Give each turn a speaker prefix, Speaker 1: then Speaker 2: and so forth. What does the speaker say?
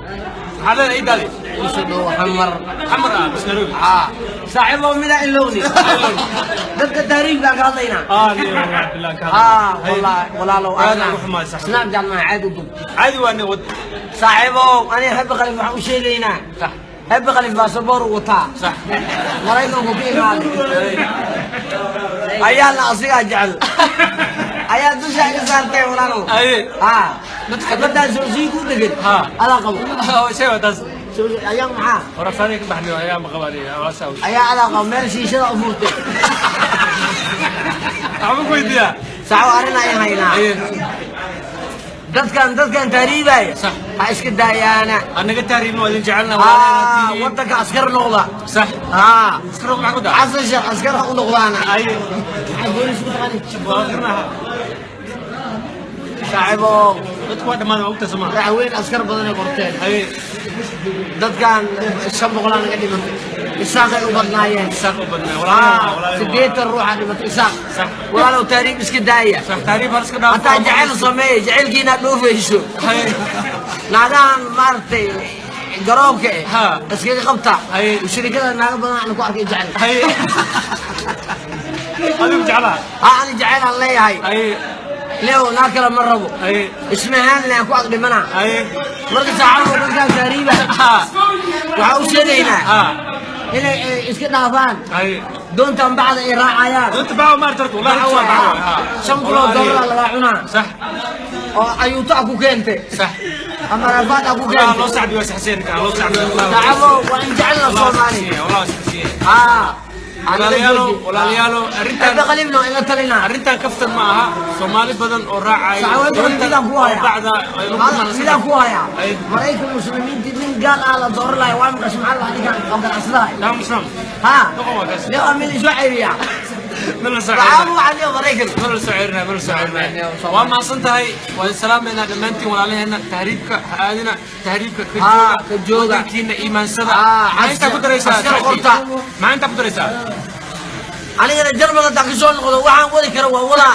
Speaker 1: Maxaa leedahay idaadi?
Speaker 2: Kusoo dhow Xamar.
Speaker 1: Xamar ah bis Nairobi.
Speaker 2: Haa, saaxiibow, midaa ilowni, dadka taariifkaan ka hadlaynaa.
Speaker 1: Ah, ni wallahi billah ka.
Speaker 2: Haa, wallahi walaalow.
Speaker 1: Aad ugu xumaay saaxiib.
Speaker 2: Snapchat maa caadi u dub.
Speaker 1: Caadi waa ni wad.
Speaker 2: Saaxiibow, aniga Happy Khalif waxaan u sheegaynaa.
Speaker 1: Sax.
Speaker 2: Happy Khalif baasaboor uu wataa.
Speaker 1: Sax.
Speaker 2: Maraykanku ka imaaday, ayaana asigaa jecel ayaa dusha iga saartay, walaalow.
Speaker 1: Aye.
Speaker 2: Haa, xabadaan soo ku dhegan.
Speaker 1: Haa.
Speaker 2: Adaa qabo.
Speaker 1: Oo shay waa taas.
Speaker 2: Ayaa maxaa?
Speaker 1: Warafaadii ka baxnay ayaa ma qabaan waa saa.
Speaker 2: Ayaa adaa qabo, meel shiishada u furtay.
Speaker 1: Waxaan ku weydiiyaa.
Speaker 2: Saxo, arrin ayaan haynaa.
Speaker 1: Aye.
Speaker 2: Dadkan taariibaya
Speaker 1: Sax.
Speaker 2: ha iska daayaana.
Speaker 1: Anaga taariibna waa idin jecelna.
Speaker 2: Haa, wadanka askar noqda.
Speaker 1: Sax.
Speaker 2: Haa.
Speaker 1: Iska roog maxaa ku daa?
Speaker 2: Xasan Sheekh askar ha u noqdaana.
Speaker 1: Aye.
Speaker 2: Maxaa boolis ku taqaani?
Speaker 1: Waa akrinaha.
Speaker 2: Saaxiibo.
Speaker 1: Dadku waa dhammaan, waa ogta somaa.
Speaker 2: Madaxweyne askar badan ay qorteen.
Speaker 1: Aye.
Speaker 2: Dadkan 500 naga dhimatay, Isaaqay u badnaayeen.
Speaker 1: Isaaq u badnaa walaalaha walaalaha.
Speaker 2: 80 ruuxa dhimatay Isaaq.
Speaker 1: Sax.
Speaker 2: Walaalow, taariib iska daaya.
Speaker 1: Sax, taariib hal iska dhaaf.
Speaker 2: Hataa jacayl sameeye, jacaylkiina dhoofayso.
Speaker 1: Haye.
Speaker 2: Naagahan maaragtay garoobka eh
Speaker 1: Ha.
Speaker 2: iskaga qabta.
Speaker 1: Haye.
Speaker 2: Shirikada naaga badan aan ku arkay jacayl.
Speaker 1: Haye, adigu jeclaa.
Speaker 2: Ha, ani jacayl aan leeyahay.
Speaker 1: Haye.
Speaker 2: Leo naag kale ma rabo.
Speaker 1: Haye.
Speaker 2: Ismahaan leen ku ag dhimana.
Speaker 1: Haye.
Speaker 2: Marka saacado dadkaan taariiba
Speaker 1: ha
Speaker 2: waxaa u sheegaynaa
Speaker 1: ha
Speaker 2: inay iska dhaafaan
Speaker 1: haye
Speaker 2: doontan bacda ay raacayaan.
Speaker 1: Doonta baawa maarta horta wallahi
Speaker 2: Bac
Speaker 1: waa
Speaker 2: waay,
Speaker 1: baawa.
Speaker 2: ha. 5,000 oo dollar lagaa cunaa.
Speaker 1: Sax.
Speaker 2: Oo ayuuta ku keentay
Speaker 1: Sax.
Speaker 2: ama rafaad ku
Speaker 1: والله loo
Speaker 2: keentay.
Speaker 1: sacbi waa saxseen ka loo sacbi.
Speaker 2: Saacado waa in jecelna Soomaali.
Speaker 1: Wallahi saxseen.
Speaker 2: Haa.
Speaker 1: Walaalayaalo, walaalayaalo, arrintan
Speaker 2: Happy Khalifna ila talinaa.
Speaker 1: Arrintan kaftan ma aha, Soomaali badan oo raacay
Speaker 2: Saxaawada midaan ku hayaa.
Speaker 1: oo bacda ay lagu
Speaker 2: Midaan ku hayaa.
Speaker 1: Ay.
Speaker 2: Maraykan muslimiintii nin gaal ah la dooran lahay, waa maqashay, maxaa la ninkan oo ganacsadahay.
Speaker 1: Naam Islam.
Speaker 2: Haa.
Speaker 1: Noqon waa kaas.
Speaker 2: Nin waa mid isoo ceyriya.
Speaker 1: Ma la soo
Speaker 2: waxaa u cadiyo Maraykan.
Speaker 1: Ma la soo ceyrina, ma la soo ceyrina. Waa mahadsan tahay, waan salaamaynaa dhammaantiin walaalaheena. Tahriibka ha aadina, tahriibka ka
Speaker 2: Haa,
Speaker 1: jooga.
Speaker 2: Ka jooga.
Speaker 1: Wadankiina iimaansada.
Speaker 2: Haa,
Speaker 1: maxaa intaa ku daraysaa?
Speaker 2: askar
Speaker 1: Sacdi?
Speaker 2: qorta.
Speaker 1: Maxaa intaa ku daraysaa?
Speaker 2: Anigana Jarmal haddaan kasoo noqdo, waxaan wadi kara waa wadaa.